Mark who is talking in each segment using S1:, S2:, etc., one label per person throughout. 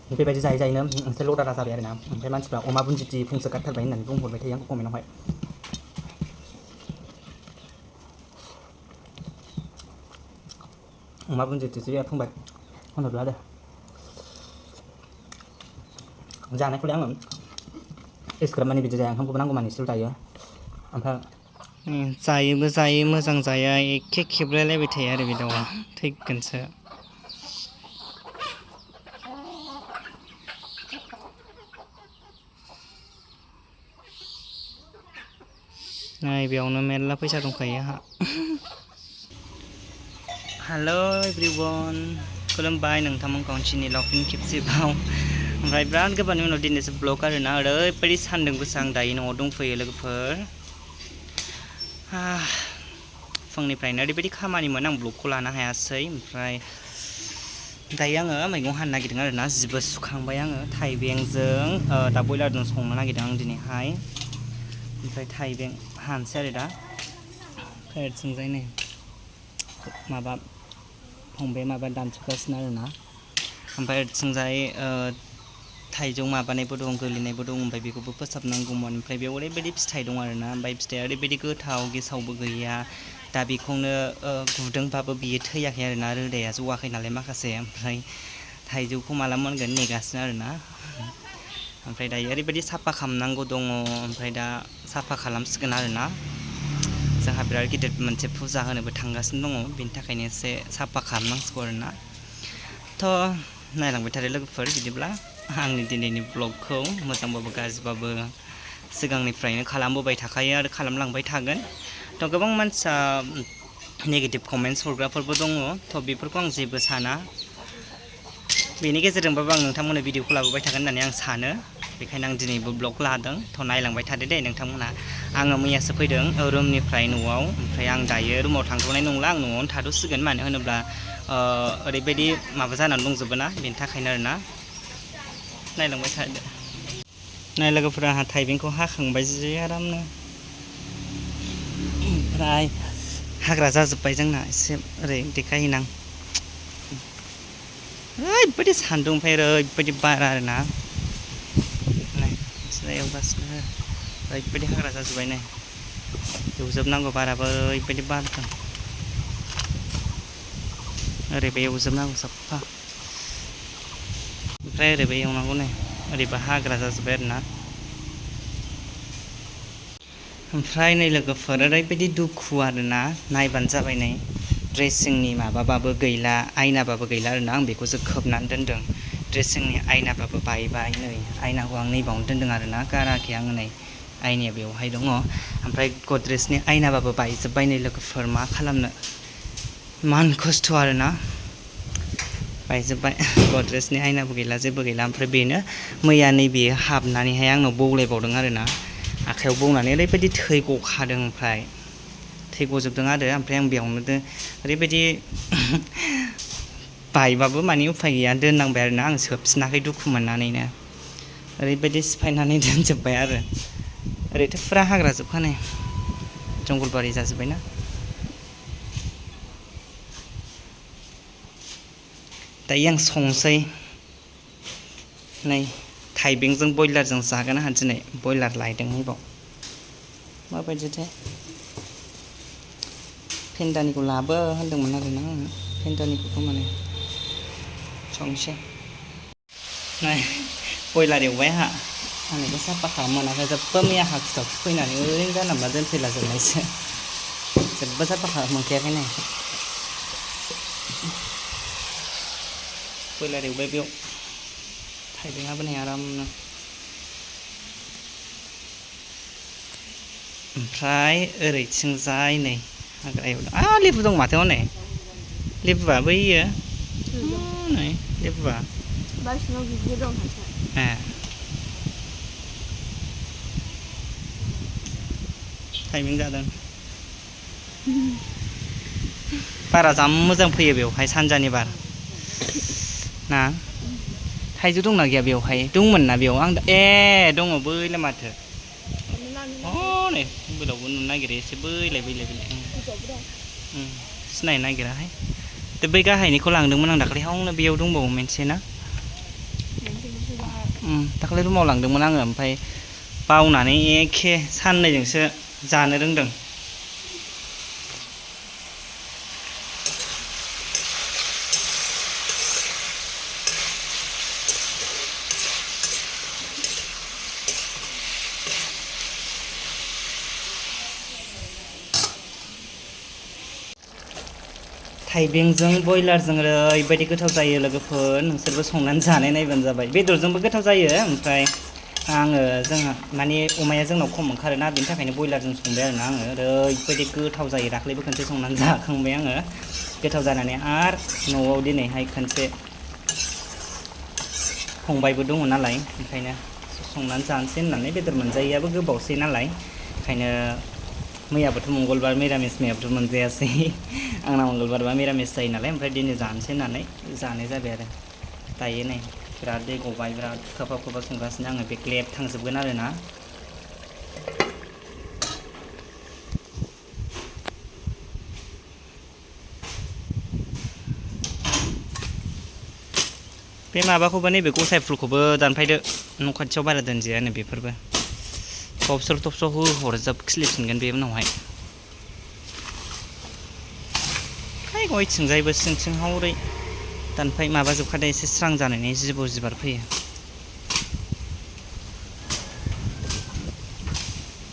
S1: बेबायदि जायै जायैनो एसे लदारा जाबाय आरोना ओमफ्राय मानसिफ्रा अमा बुन्दिथि फुंसो गारथारबाय होननानै बुंहरबाय थायो आंखौ कमेन्टआवहाय अमा बुन्दिथिसो फुंबाय होनहरदो आरो जानायखौलाय आङो एसेग्राब माने बिदि जाया ओंखामखौबो नांगौ माने एसेल' जायो ओमफ्राय
S2: जायोबो जायो मोजां जाया एखे खेब्रायलायबाय थायो आरो बे दाउआ थैगोनसो नै बेयावनो मेरला फैसा दंखायो आंहा हेल' एभ्रिवान खुलुमबाय नोंथांमोनखौ चेनेलाव फिन खेबसेबाव ओमफ्राय बिराद गोबावनि उनाव दिनैसो ब्लग आरोना ओरैबायदि सान्दुं गोसा आं दायो न'आव दंफैयो लोगोफोर फुंनिफ्रायनो ओरैबायदि खामानिमोन आं ब्लगखौ लानो हायासै ओमफ्राय दायो आङो मैगं हानो नागिरदों आरोना जिबो सुखांबाय आङो थाइबेंजों दा बयलारजों संनो नागिरदों आं दिनैहाय ओमफ्राय थाइबें हानोसै आरो दा ओरैथिंजाय नै माबा फंबाया माबा दानस'गासिनो आरोना ओमफ्राय ओरैथिंजाय थाइजौ माबानायबो दं गोलैनायबो दं ओमफ्राय बेखौबो फोसाबनांगौमोन ओमफ्राय बेयाव ओरैबायदि फिथाइ दं आरोना ओमफ्राय फिथाइया ओरैबायदि गोथाव गेसावबो गैया दा बेखौनो गुदोंबाबो बियो थैयाखै आरोना रोदाया जौवाखै नालाय माखासे ओमफ्राय थाइजौखौ माला मोनगोन नेगासिनो आरोना ओमफ्राय दायो ओरैबायदि साफा खालामनांगौ दङ ओमफ्राय दा साफा खालामसिगोन आरोना जोंहा बिराद गिदिर मोनसे फुजा होनोबो थांगासिनो दङ बेनि थाखायनो एसे साफा खालामनांसिगौ आरोना थ' नायलांबाय थादो लोगोफोर बिदिब्ला आंनि दिनैनि ब्लगखौ मोजांबाबो गाज्रिबाबो सिगांनिफ्रायनो खालामबोबाय थाखायो आरो खालामलांबाय थागोन थ' गोबां मानसिया नेगेटिभ कमेन्टस हरग्राफोरबो दङ थ' बेफोरखौ आं जेबो साना बेनि गेजेरजोंबाबो आं नोंथांमोननो भिडिअखौ लाबोबाय थागोन होननानै आं सानो बेखायनो आं दिनैबो ब्लग लादों थ' नायलांबाय थादो दे नोंथांमोनहा आङो मैयासो फैदों रुमनिफ्राय न'आव ओमफ्राय आं दायो रुमाव थांथ'नाय नंला आं न'आवनो थाथ'सिगोन मानो होनोब्ला ओरैबायदि माबा जानानै दंजोबो ना बेनि थाखायनो आरोना नायलांबाय थादो नाय लोगोफोरा आंहा थाइबेंखौ हाखांबाय जि आरामनो ओमफ्राय हाग्रा जाजोब्बाय जोंना एसे ओरै देखायहैनां ओरैबायदि सान्दुं ओमफ्राय ओरैबायदि बार आरोना नै एवगासिनो ओरैबायदि हाग्रा जाजोब्बाय नै एवजोबनांगौ बाराबो ओरैबायदि बारदों ओरैबो एवजोबनांगौ साफा ओमफ्राय ओरैबो एवनांगौ नै ओरैबो हाग्रा जाजोब्बाय आरोना ओमफ्राय नै लोगोफोर ओरैबायदि दुखु आरोना नायबानो जाबाय नै ड्रेसिंनि माबाबाबो गैला आयनाबाबो गैला आरोना आं बेखौसो खोबनानै दोनदों ड्रेसिंनि आयनाबाबो बायबाय नै आयनाखौ आं नैबावनो दोनदों आरोना गाराखै आङो नै आयनाया बेवहाय दङ ओमफ्राय गद्रेजनि आयनाबाबो बायजोब्बाय नै लोगोफोर मा खालामनो मान खस्थ' आरोना बायजोब्बाय गद्रेजनि आयनाबो गैला जेबो गैला ओमफ्राय बेनो मैया नैबेयो हाबनानैहाय आंनाव बौलायबावदों आरोना आखाइयाव बौनानै ओरैबायदि थै गखादों ओमफ्राय थै गजोबदों आरो ओमफ्राय आं बेयावनो ओरैबायदि बायबाबो माने उफाय गैया दोननांबाय आरोना आं सोबफिनाखै दुखु मोननानैनो ओरैबायदि सिफायनानै दोनजोब्बाय आरो ओरैथ' फुरा हाग्रा जोबखानाय जंगलबारि जाजोब्बायना दायो आं संसै नै थाइबेंजों बयलारजों जागोन आंहा दिनै बयलार लायदों नैबाव माबायदिथाय फेन्दानिखौ लाबो होनदोंमोन आरोना आङो फेन्दानिखौ माने संसै नै बयलार एवबाय आंहा आंनिखौ साफा खालाम मोनाखै जेबो मैया हाखु दाखु फैनानै ओरैनो जानला मोनला दोनफैलाजोबनायसो जेबो साफा खालाम मोनखायाखै नै बयलार एवबाय बेयाव थाइबेंआबो नै आरामनो ओमफ्राय ओरैथिंजाय नै हाग्रा एवदों लेबु दं माथो हनै लेबुआ बैयो नै लेबुआ ए थाइबें जादों बारा जा मोजां फैयो बेवहाय सानजानि बार ना थाइजौ दंना गैया बेवहाय दंमोन ना बेयाव आं ए दङ बैलाय माथो नै मबाइलावबो नुनो नागिरो एसे बैलाय सिनायनो नागिराहाय बै गाहायनिखौ लांदोंमोन आं दाखालि हावनो बेयाव दंबावो मोनसे ना दाख्लै रुमाव लांदोंमोन आङो ओमफ्राय बावनानै एखे साननैजोंसो जानो रोंदों थाइबेंजों बयलारजों ओरैबायदि गोथाव जायो लोगोफोर नोंसोरबो संनानै जानाय नायबानो जाबाय बेदरजोंबो गोथाव जायो ओमफ्राय आङो जोंहा माने अमाया जोंनाव खम ओंखारोना बेनि थाखायनो बयलारजों संबाय आरोना आङो ओरैबायदि गोथाव जायो दाख्लैबो खनसे संनानै जाखांबाय आङो गोथाव जानानै आरो न'आव दिनैहाय खनसे फंबायबो दङ नालाय ओंखायनो संनानै जानोसै होननानै बेदर मोनजायैयाबो गोबावसै नालाय ओंखायनो मैयाबोथ' मंगलबार मिरामिस मैयाबोथ' मोनजायासै आंना मंगलबारबा मिरामिस जायो नालाय ओमफ्राय दिनै जानोसै होननानै जानाय जाबाय आरो दायो नै बिराद दै गबाय बिराद खोबहाब खोबहाब संगासिनो आङो बे ग्लेब थांजोबगोन आरो ना बे माबाखौबो नैबे गसाइ फुलखौबो दानफायदो न' खाथियाव बारा दोनजायानो बेफोरबो थबस्र' होहरजोब खिलिफिनगोन बे उनावहाय गयथिंजायबो सिंथिं हौरै दानफाय माबाजोबखादो एसे स्रां जानायनि जिबौ जिबार फैयो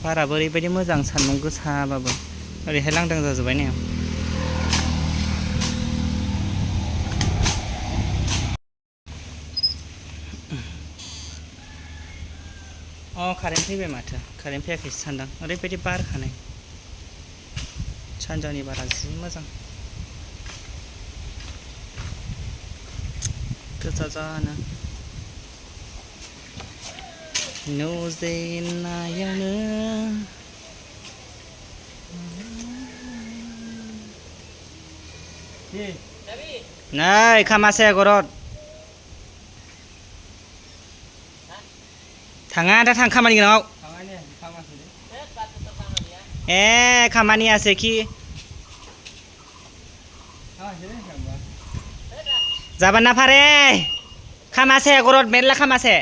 S2: बाराबो ओरैबायदि मोजां सान्दुं गोसाबाबो ओरैहाय लांदां जाजोब्बाय ने कारेन्ट फैबाय माथो कारेन्ट फैयाखैसो सानदां ओरैबायदि बारखानाय सानजानि बारा जि मोजां गोजा जानो नुजेननायावनो नै खामासे गरद थाङा दा थां खामानि गोनाङाव खामानियासो खि जाबान ना फारे खामासे गरद मेरला खामासे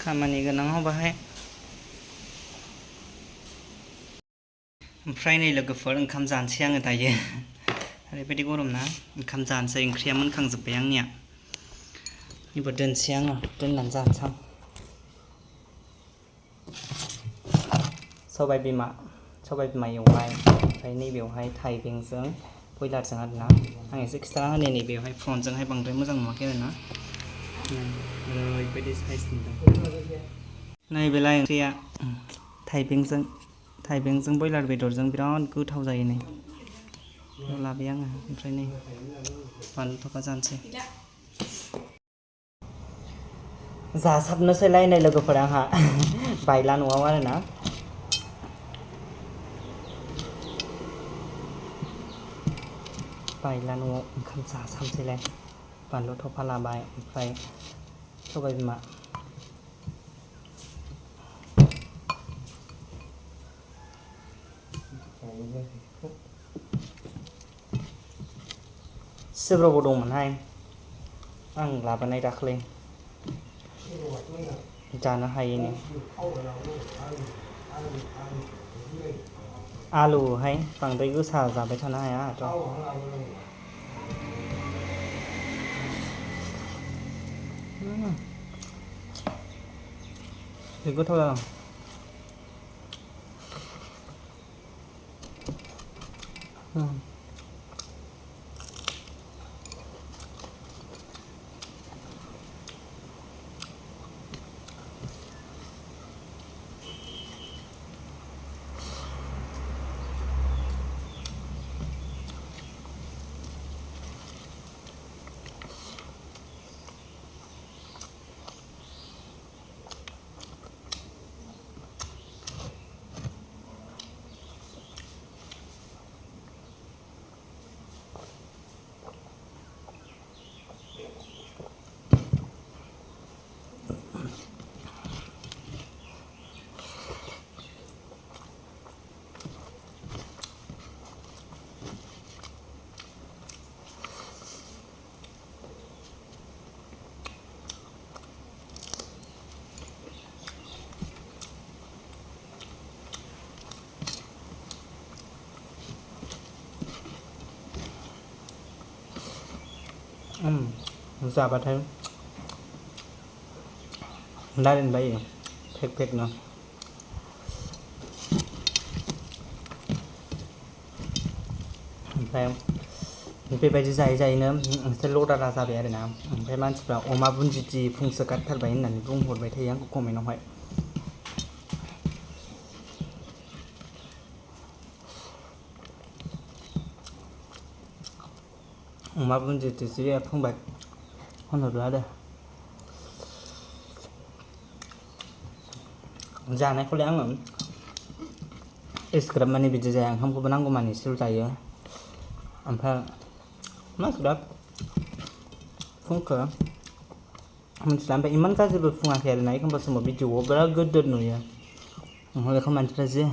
S2: खामानि गोनां बाहाय ओमफ्राय नै लोगोफोर ओंखाम जानोसै आङो दायो ओरैबायदि गरम ना ओंखाम जानोसै ओंख्रिया मोनखांजोब्बाय आंनिया इबार दोनसै आङो दोननानै जानोसै आं सबाय बिमा एवबाय ओमफ्राय नैबेयावहाय थाइबेंजों बयलारजों आरोना आं एसे खिथाना होनि नैबेयावहाय फ्रन्टजोंहाय बांद्राय मोजां नुवाखै आरोना ओरैबायदि साइज नुदों नैबेलाय ओंख्रिया थाइबेंजों बयलार बेदरजों बिराद गोथाव जायो नै लाबाय आङो ओमफ्राय नै बानलु थफा जानोसै जासाबनोसैलाय नै लोगोफोर आंहा बायला न'आव आरोना बायला न'आव ओंखाम जासाबनोसैलाय बानलु थफा लाबाय ओमफ्राय सबाय बिमा सिब्रबो दंमोनहाय आं लाबोनाय दाख्लै जानो हायैनि आलुहाय बांद्राय गोसा जाबाय थानो हायाथ' गोथाव जादों
S1: ภาษาไทยได้เป็นไปอีกเผ็ดๆเนาะแพงมันไปใจเนอะเส้นโลดาราซาเบียเลยนะไปมันจะแบบออกมาบุญจีพุงสกัดทัดไปนั่นรุ่งหดไปเที่ยงก็คงไม่น้อยออกมาบุญจีซีเรียพุ่งแบบคนหดแล้วเด้อจานnàyเขาเลี้ยงเหมือนเอสกรัมมันนี่เป็นจานเขาก็มานั่งกูมันนี่สุดใจเยอะอันเพื่อมาสุดแบบฟุ้งเกอมันsampai iman kan sebab funga kaya naik kan pas semua biju berapa gede nu ya oleh kan mantra sih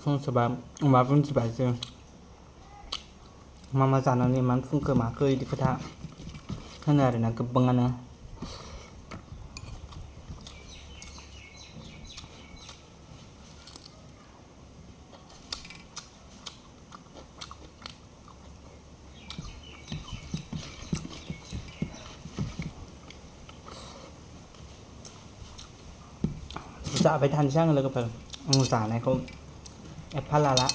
S1: fung sebab pun sebab sih mama sana ni man fung ke mak di kota kan ada nak kebengan naจะไปทันช่างเลยก็ไปองศาไหนเขาแอปพลาละ